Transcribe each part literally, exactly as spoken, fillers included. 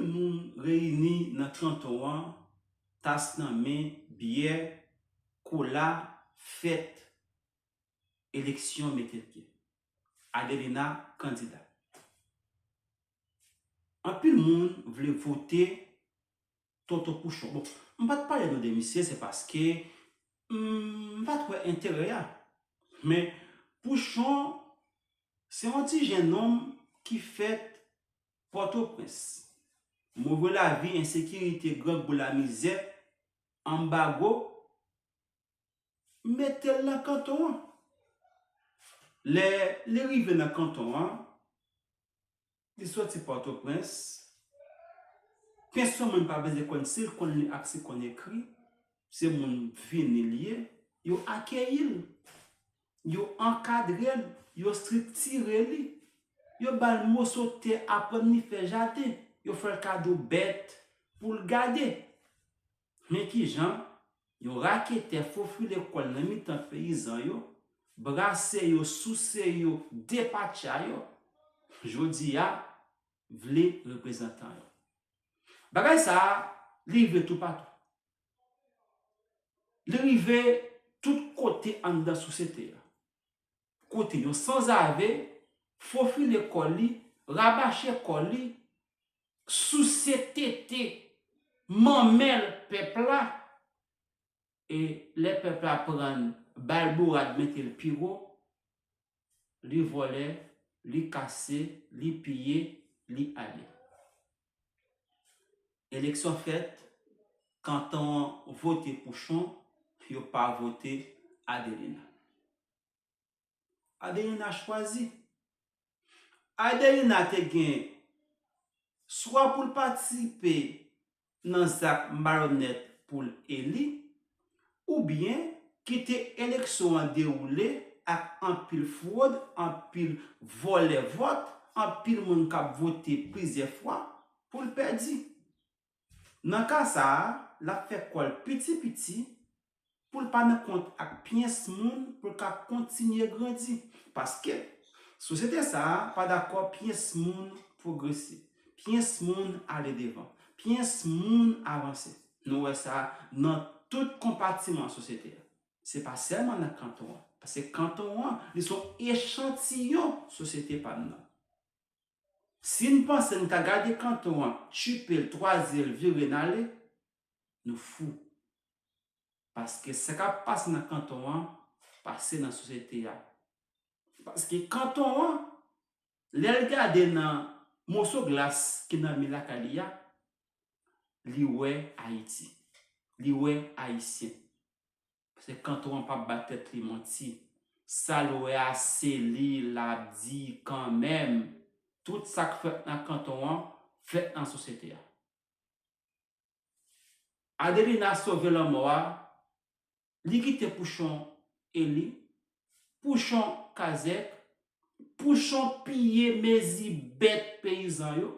Moun reyini nan kanton an, tas nan men, byè, kola, fèt, eleksyon mete pye. Adelina kandida. Anpil moun vle vote Tonton Pouchon. Bon, m pa t pale non de misye, se paske, mm, m pa t wè enterè a. Men Pouchon se yon ti jennonm ki fèt Pòtoprens. Move lavi, ensekirite, grangou, lamizè, anbago, mete l nan kanton an. Lè li rive nan kanton an, li soti Pòtoprens. Pyès moun pa bezwen konn si l konn li ak si l konn ekri. Se moun vini li ye. Yo akeyi l. Yo ankadre l. Yo estriktire li. Yo ba l moso tè, aprann li fè jaden. Yo fè l kado bèt pou l gade. Men kijan yon raketè fofile kò l nan mitan peyizan yo, brase yo, souse yo, depatcha yo, jodi a vle reprezantan yo. Bagay sa a, li rive toupatou. Li rive tout kote anndan sosyete a. Kote yon sanzave fofile kò li, rabache kò li, souse tete, manmèl pèp la, e lè pèp la pran l, ba l bourad, mete l pi wo, li vòlè, li kase, li piye, li ale. Eleksyon fèt, kanton an vote Pouchon, yo pa vote Adelina. Adelina chwazi. Adelina te gen swa pou l patisipe nan zak malonèt pou l eli, oubyen kite eleksyon an dewoule ak anpil fwod, anpil vòlè vòt, anpil moun k ap vote plizyè fwa pou l pèdi. Nan ka sa a, l ap fè kò l piti piti pou l pa nan kont ak pyès moun, pou l ka kontinye grandi. Paske sosyete sa a pa dakò pyès moun pwogrese, pyès moun ale devan, pyès moun avanse. Nou wè sa nan tout konpatiman sosyete a. Se pa sèlman nan kanton an. Paske kanton an, li se yon echantiyon sosyete pa n nan. Si n panse n ka gade kanton an, tchipe l, twaze l, vire n ale, nou fou. Paske sa k ap pase nan kanton an, pase nan sosyete a. Paske kanton an, lè l gade nan moso glas ki nan mi lakay li a, li wè Ayiti. Li wè Ayisyen. Paske kanton an p ap ba tèt li manti. Sa l wè a, se li l ap di kanmenm. Tout sa k fèt nan kanton an, fèt nan sosyete a. Adelina sove lanmò a, li kite Pouchon eli, Pouchon kazèk, Pouchon piye mezi bèt peyizan yo,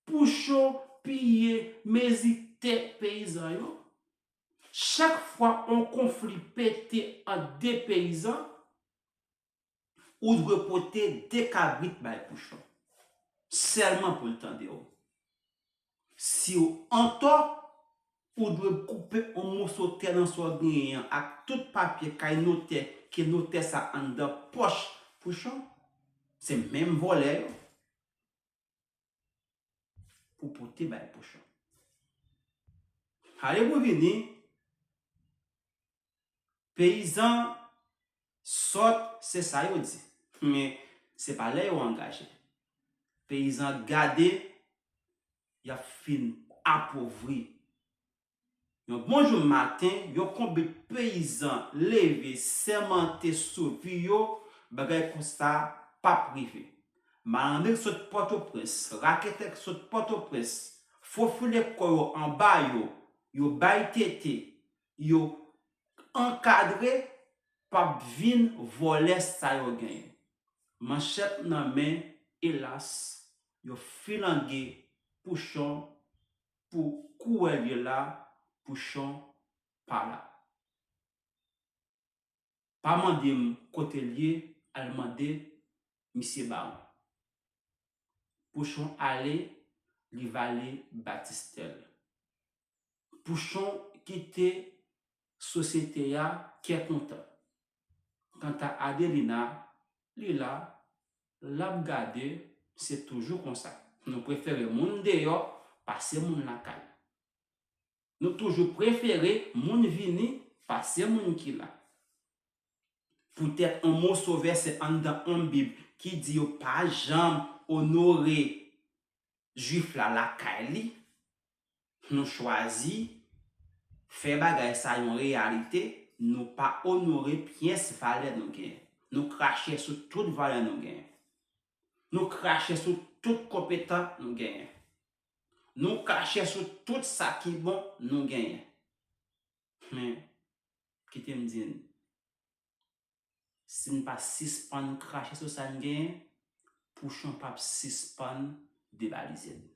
Pouchon piye mezi tè peyizan yo. Chak fwa yon konfli pete ant de peyizan, ou dwe pote de kabrit bay Pouchon. Sèlman pou l tande w. Si w antò, ou dwe koupe yon moso tè nan sa w genyen an ak tout papye kay notè ke notè sa anndan pòch Pouchon. Se menm vòlè yo pou pote bay Pouchon. Ale pou vini, peyizan sòt, se sa yo di. Men se pa lè yo angaje. Peyizan gade, y ap fin apovri. Yon bon jou maten, yon konbit peyizan leve, sèmante sou vi yo, bagay konsa p ap rive. Malandren k sot Pòtoprens, raketè k sot Pòtoprens, fofile kò yo anba yo, yo bay tete, yo ankadre, p ap vin vòlè sa yo genyen. Manchèt nan men, elas, yo filange Pouchon pou kourè l ye la, Pouchon pa la. Pa mande m kote l ye, al mande misye Bawon. Pouchon ale, li vale batistè l. Pouchon kite sosyete a kè kontan. Kanta Adelina, li la, l ap gade, se toujou konsa. Nou prefere moun deyò pase moun lakay. Nou toujou prefere moun vini pase moun ki la. Poutèt on moso vèsè anndan on Bib ki di yo pa janm onore Jwif la lakay li, nou chwazi fè bagay sa yon reyalite, nou pa onore pyès valè nou genyen. Nou krache sou tout valè nou genyen. Nou krache sou tout konpetan nou genyen. Nou krache sou tout sa ki bon nou genyen. Men, kite m di n, si n pa sispann krache sou sa n genyen, Pouchon p ap sispann debalize n.